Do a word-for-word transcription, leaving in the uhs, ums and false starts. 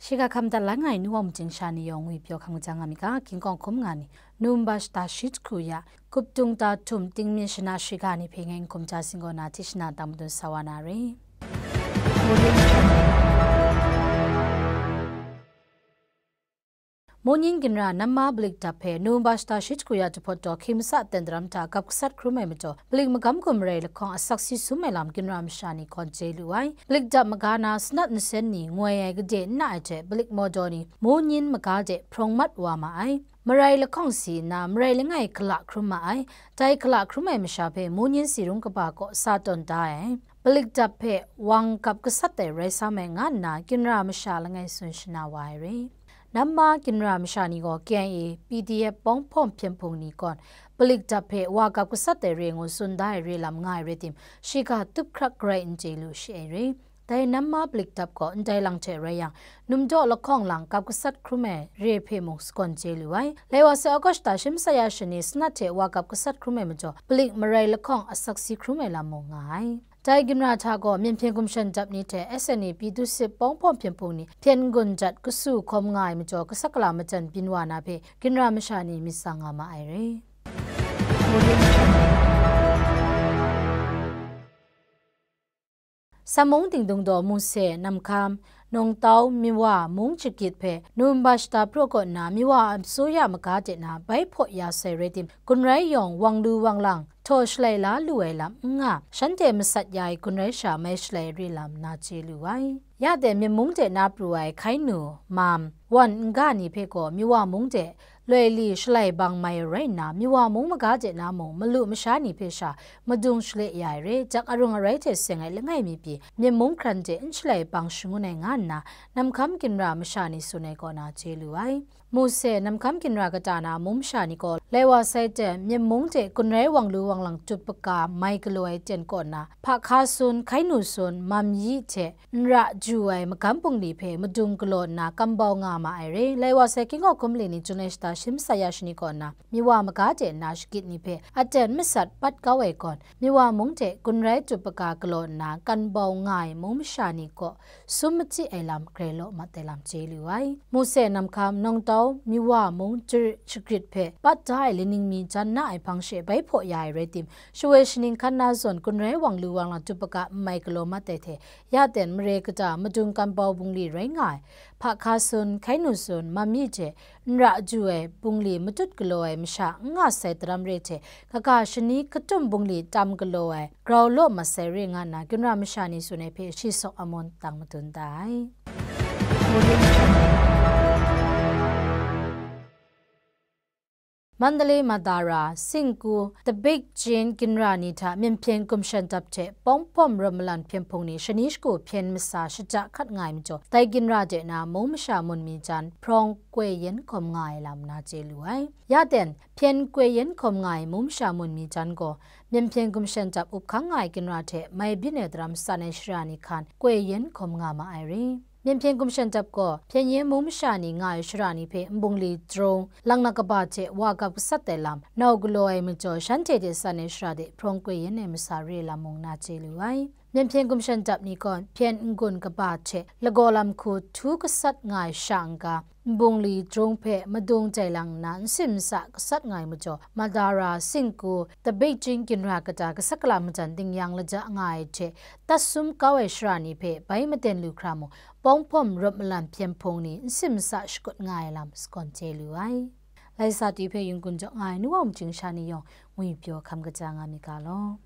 Shiga hkam dat la nga ai nu wa mujing sha ni yawng ngwi pyaw hkam kaja nga mi ga, King Kawng hkum nga ni, November shata shi jahku ya, Kuptung ta htum tingmyit shana shiga ni hpe ngai n hkum ja sing kaw na hti shana dang madun sa wa na re. Monyin ginra Namma Balik Dap hpe November shata shi jahku ya jahpawt taw hkying masa ten daram hta gap gasat hkrum ai majaw, Balik magam gun marai lahkawng asak si sum ai lam ginra masha ni gawn chye lu ai. Balik Dap maga na sanat nsen ni ngoi ai gade n na ai hte Balik mawdaw ni Monyin maga de hprawng mat wa ma ai. Marai lahkawng si nna marai langai gala hkrum ma ai. Dai gala hkrum ai masha hpe Monyin tsi rung kaba kaw sa tawn da ai. Balik Dap hpe wang gap gasat ai rai sa mai nga nna ginra masha langai tsun shana wa ai re. Namma ginra masha ni gaw K I A, P D F bawng hpawm hpyen hpung ni gawn Balik Dap hpe wa gap gasat ai re ngu tsun da ai re lam nga ai rai tim, shiga tup hkrak garai n chye lu shi ai re. Dai Namma Balik Dap gaw ndai lang hte rai yang, numdaw lahkawng lang gap gasat hkrum ai re hpe mung sagawn chye lu ai. Lai wa sai August shata shi masat ya shani sanat hte wa gap gasat hkrum ai majaw, Balik marai lahkawng asak si hkrum ai lam mung nga ai. Dai ginra hta gaw Myen Hpyen Gumshan Dap ni hte S N A P Dusit bawng hpawm hpyen hpung ni hpyen n-gun jat kasu hkawm nga ai majaw, gasat gala majan byin wa na hpe ginra masha ni myit tsang nga ma ai re. Sammung Dingdung daw Muse, Namhkam, Nawngtau, Miwa, Mung Chagit hpe November shata praw kaw nna Miwa a asuya maga de na bai hpaw ya sai rai tim, gun rai yawng wang lu wang lang, htaw shalai la lu ai lam n nga, shanhte masat ya ai gun rai sha mai shalai re lam na chye lu ai. Ya de Myen mung de na pru ai Hkainu, Mam, Wan n-ga ni hpe gaw Miwa mung de loi li shalai bang mai rai nna, Miwa mung maga de na mung malu masha ni hpe sha madung shale ya ai re, jak arung arai hte seng ai langai mi pyi, Myen mung hkran de n shalai bang shangun ai nga nna, Namhkam ginra masha ni tsun ai kaw na chye lu ai. Muse, Namhkam ginra kata na mung masha ni gaw, lai wa sai ten, Myen mung de gun rai wang lu wang lang tup paka mai galaw ai ten kaw na, Hpahka Sun, Hkainu Sun, Mam Yi hte n ra ju ai magam bungli hpe madung galaw nna kambau nga ma ai re. Lai wa sai King Kawng hkum li ni Jun lai shata shi masat ya shani kaw na, Miwa maga de na shagit ni hpe aten masat pat kau ai gawn, Miwa mung de gun rai tup paka galaw nna kambau nga ai mung masha ni gaw, sum machyi ai lam grai law mat ai lam chye lu ai. Muse, Namhkam, Nawngtau, Miwa mung jarit shagrit hpe pat da ai laning mi jan na ai hpang she bai hpaw ya ai rai tim, shawoi shaning hkan na zawn gun rai wang lu wang lang tup paka n mai galaw mat ai hte, ya ten mare kata madung kambau bungli rai nga ai, Hpahka Sun, Hkainu Sun, Mam Yi hte n ra ju ai bungli matut galaw ai masha n nga sai daram re hte, kaga shani katum bungli tam galaw ai grau law mat sai re nga nna, ginra masha ni tsun ai hpe shi sawk amun tang madun da ai. Mandalay, Madara, Singku, Tabik Jin ginra ni hta Myen Hpyen Gumshan Dap hte Pawng Hpawm Rawt Malan Hpyen Hpung ni shani shagu hpyen masa shata hkat nga ai majaw, dai ginra de na mung masha mun mi jan hprawng koi yen hkawm nga ai lam na chye lu ai. Ya ten, hpyen koi yen hkawm nga ai mung masha mun mi jan gaw, Myen Hpyen Gumshan Dap up hkang nga ai ginra hte mai byin ai daram san ai shara ni hkan koi yen hkawm nga ma ai re. Myen Hpyen Gumshan Dap gaw, hpyen yen mung masha ni nga ai shara ni hpe nbungli jahkrung, lang na kaba hte wa gap gasat ai lam, nau galaw ai majaw, shanhte de san ai shara de hprawng koi yen ai masa re lam mung na chye lu ai. Myen Hpyen Gumshan Dap ni gaw hpyen n-gun kaba hte lagaw lam hku htu gasat nga ai sha n-ga, nbungli jahkrung hpe madung jai lang nna nsin masa gasat nga ai majaw, Madara, Singku, Tabik Jin ginra kata gasat gala majan dingyang laja nga ai hte, tat sum kau ai shara ni hpe bai maten lu hkra mung, Pawng Hpawm Rawt Malan Hpyen Hpung ni nsin masa shakut nga ai lam sagawn chye lu ai. Lai sa twi hpe yungkun jaw nga ai nu wa mujing sha ni yawng ngwi pyaw hkam kaja nga mi ga law.